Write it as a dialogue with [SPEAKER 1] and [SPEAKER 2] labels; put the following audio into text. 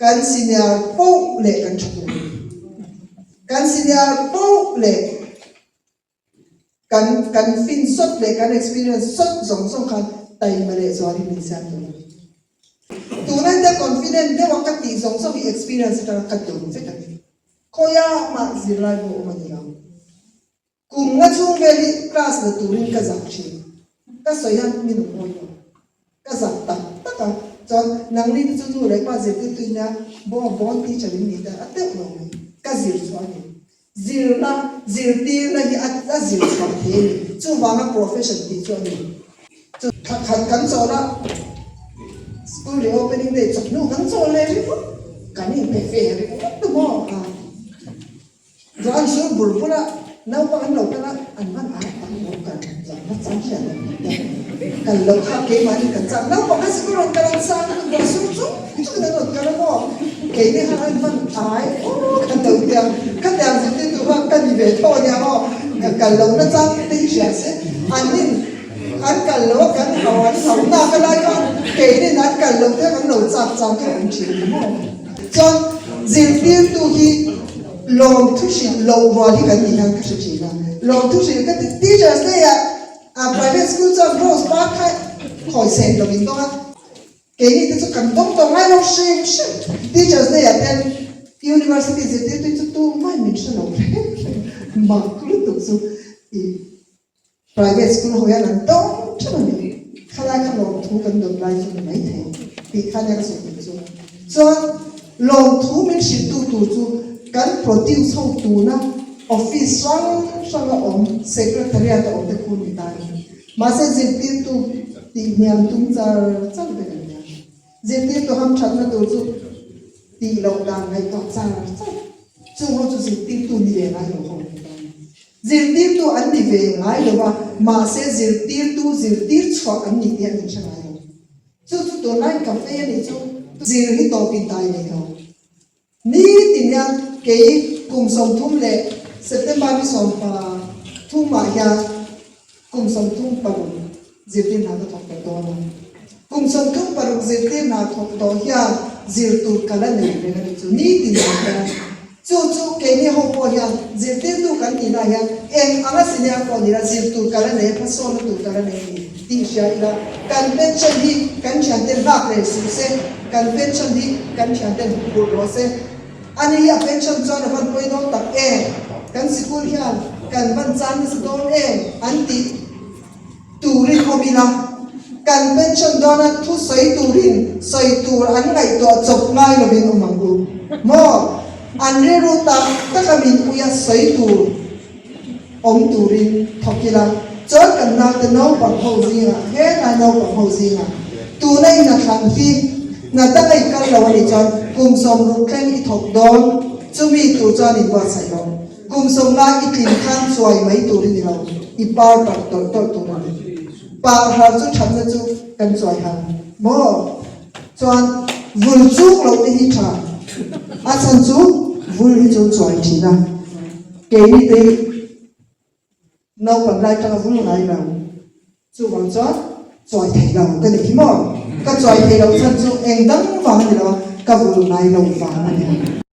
[SPEAKER 1] Kan senior poh leh kan tha tur a ni. Kan senior poh leh kan kan fin sawt leh kan experience sawt zawng zawng khan taima leh zualin min siam tur a ni. Tuna heta confident deuha ka tih zawng zawng hi experience atanga ka dawn vek a ni. Khawiah mah zirlai pawh awm a ni lo. Kum nga chhung vel hi class la turin ka zak thin. Ka sawi hian min awm awi lo. Ka zak tak tak a, chuan nangni te chu nu leh pa zirtirtu in nia, bo born teacher in ni te a teuh lo mai. Ka zir chhuah a ni. Zirna, zirtirna hi a a zir chhuah thei a ni. Chuvanga profession tih chu a ni. Chu thla khat kan chawl a, school reopening day chawhnu kan chawl leh ringawt, kan inpe ve ringawt tu maw a. Chuan sur bur bur a, naupang an lo kal a, an hman ai tak lo kan zahna chang hian an ti ta. Kal loh kha keimahni kan chak, naupang kha sikul rawn kal an sang lutuk bawk, sur chung chungin an rawn kal a maw? Keini khan an hman ai aw kan lo ti a, khatiang zirtirtu kha ka ni ve tho a nia maw? Kal lohna chang te hi hria se, an in an kal loh a kan hau an hau nak a lai khan keinin an kal loh te kan lo chak chang kha a awm thin a ni maw? Chuan zirtirtu hi lawmthu hrilh loh rual hi kan nih hian ka hre thin a, lawmthu hrilh ka ti Teachers Day ah ah private school chuan rose par kha khawi sen lo in dawng a, keini te chu kan dawng tawh ngai lo hrim hrim. Teachers Day ah ten University zirtirtu hi chu tumah in min hre lo reng reng mak lutuk chu i. Private school ho hian an dawng theuh a ni. Khalai kha lawmthu kan dawn lai chu ni maithei tih kha nia ka sawi tum chu. Chuan lawmthu min hrilhtu tur chu kan produce ho tuna office hrang hranga awm secretariat a awm te khu ni ta a ni. Mahse zirtirtu tih hniam tum char char vek a nia. Zirtirtu hamthatna tur chu tih loh dan ngaihtuah char char. Chung ho chu zirtirtu ni ve ngai lo ho ni ta a ni. Zirtirtu an ni ve ngai lo a, mahse zirtirtu zirtir chhuah an ni tih an inhre ngai lo. Chu chu tunlai cafe a nih chu zir hi tawp in dai nei lo. Nitin hian kei kum 30 leh September ni 13 ah hian kum 36 zirtir hna ka thawk tawh dawn a. Kum 36 zirtir hna thawk tawh hian zir tur ka la nei reng a nih chu nitin hian ka la. Chu chu keini ho pawh hian zirtirtu kan tih lai hian eng anga senior pawh nila zir tur ka la nei a, hmasawnna tur ka la nei a ni tih hria ila kan pension hi kan thianten hlak reng suh se, kan pension hi kan thianten huphurh rawh se. Ani hi a pension chuan a van pawi dawn tak em, kan sikul hian kan van chan nasa dawn em an tih. Turin awm ila, kan pension dawna thu sawi turin sawi tur an ngaihtuah chawp ngai lovin awm ang u maw? An rilru tak taka min uia sawi tur awm turin thawk ila, chuan kan naute naupang ho zingah, helai naupang ho zingah tuna i hnathlan hi hna danga i kal lo a nih chuan kum 60 thleng i thawk dawn, chumi tur chuan inbuatsaih rawh. Kum 50 i tlin khan chuai mai tur i ni lo, i par parh tawlh tawlh tur a ni. Par har chu thatna chu kan chuai har maw? Chuan vul chuk loh te hi tha, a chhan chu vul hi chu chuai thin a, keini te hi naupang lai tanga vul ngai lo, chuvang chuan chuai thei lo ka ni hi maw? Ka chuai thei loh chhan chu eng dang vang a ni lo a, ka vul ngai lo vang a ni.